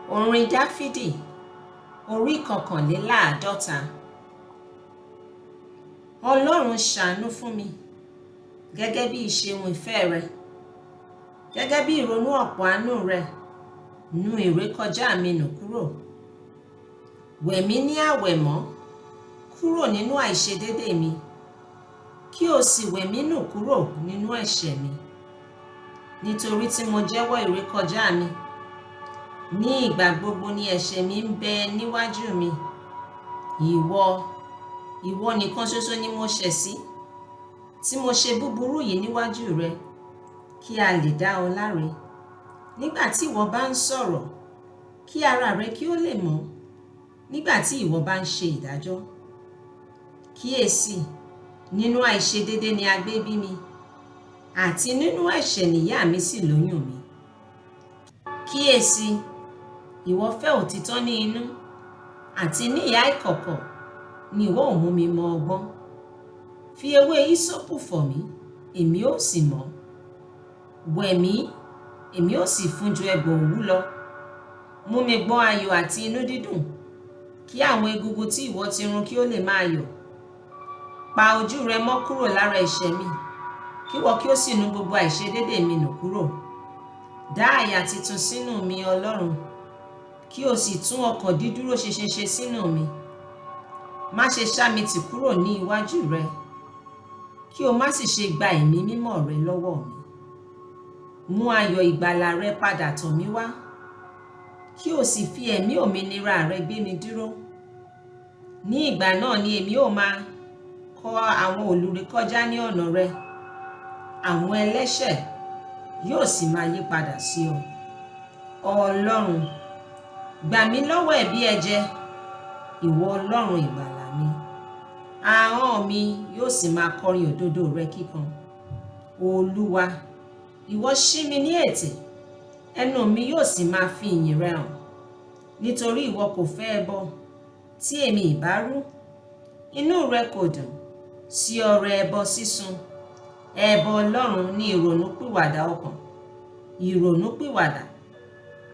Orin Dáfídì orí 51. Ọlọ́run, ṣàánú fún mi gẹ́gẹ́ bí ìṣeun ìfẹ́ rẹ, gẹ́gẹ́ bí ìrònú ọ̀pọ̀ àánú rẹ, nu ìrékọjá mi nù kúrò. Wẹ̀ mí ní àwẹ̀mọ́ kúrò nínú àìṣedédé mi, kí o sì wẹ̀ mí nù kúrò nínú ẹ̀ṣẹ̀ mi. Nítorí tí mo jẹ́wọ́ ìrékọjá mi, ní ìgbà gbogbo ni ẹ̀ṣẹ̀ mi ń bẹ níwájú mi. Ìwọ, ìwọ nìkan ṣoṣo ni mo ṣẹ̀ sí, tí mo ṣe búburú yìí níwájú rẹ, kí a lè dá ọ láre nígbà tí ìwọ bá ń sọ̀rọ̀, kí ara rẹ kí ó lè mọ́ nígbà tí ìwọ bá ń ṣe ìdájọ́. Kíyèsí, nínú àìṣedédé ni a gbé bí mi, àti nínú ẹ̀ṣẹ̀ nìyá mi sì lóyún mi. Kíyèsí, ìwọ fẹ́ òtítọ́ ní inú, àti ní ìhà ìkọ̀kọ̀ ni ìwọ ò mú mi mọ ọgbọ́n. Fi ewé hísópù fọ̀ mí, èmi ó sì mọ́. Wẹ̀ mí, èmi ó sì fún ju ẹ̀gbọ̀n òwú lọ. Mú mi gbọ́ ayọ̀ àti inú dídùn, kí àwọn egungun tí ìwọ ti run kí ó lè máa yọ̀. Pa ojú rẹ mọ́ kúrò lára ẹ̀ṣẹ̀ mi, kí ìwọ kí ó sì nu gbogbo àìṣedédé mi nù kúrò. Dá àyà titun sínú mi, Ọlọ́run, kí o sì tún ọkàn dídúró ṣinṣin ṣe sínú mi. Má ṣe ṣá mi tì kúrò ní iwájú rẹ, kí o má sì ṣe gba ẹ̀mí mímọ́ rẹ lọ́wọ́ mi. Mú ayọ̀ ìgbàlà rẹ padà tọ̀ mí wá, kí o sì fi ẹ̀mí òmìnira rẹ gbé mi dúró. Ní ìgbà náà ni èmi ó máa kọ́ àwọn olùrékọjá ní ọ̀nà rẹ, àwọn ẹlẹ́ṣẹ̀ yóò sì máa yí padà sí ọ. Ọlọ́run, gbà mí lọ́wọ́ ẹ̀bi ẹ̀jẹ̀, ìwọ Ọlọ́run ìgbàlà mi. Ahọ́n mi yóò sì máa kọrin òdodo rẹ kíkan. Olúwa, ìwọ ṣí mi ní ètè, ẹnu mi yóò sì máa fi ìyìn rẹ hàn. Nítorí ìwọ kò fẹ́ ẹbọ tí èmi ìbá rú, inú rẹ kò dùn sí ọrẹ ẹbọ sísun. Ẹbọ Ọlọ́run ní ìrònúpìwàdà ọkàn, ìrònúpìwàdà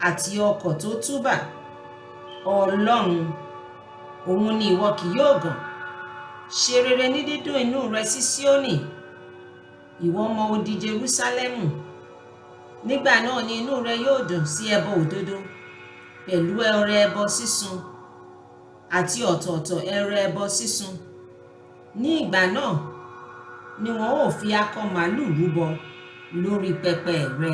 àti ọkàn tó túbà. Ọlọ́run, òun ni ìwọ kì yóò gàn. Ṣe rere ní dídùn inú rẹ sí Síónì, ìwọ ọmọ odi Jerúsálẹ́mù. Nígbà náà ni inú rẹ yóò dùn sí ẹbọ òdodo, pẹ̀lú ọrẹ ẹbọ sísun àti ọ̀tọ̀ọ̀tọ̀ ẹrẹ ẹbọ sísun. Ní ìgbà náà ni wọn ó fi akọ màlúù rúbọ lórí pẹpẹ rẹ.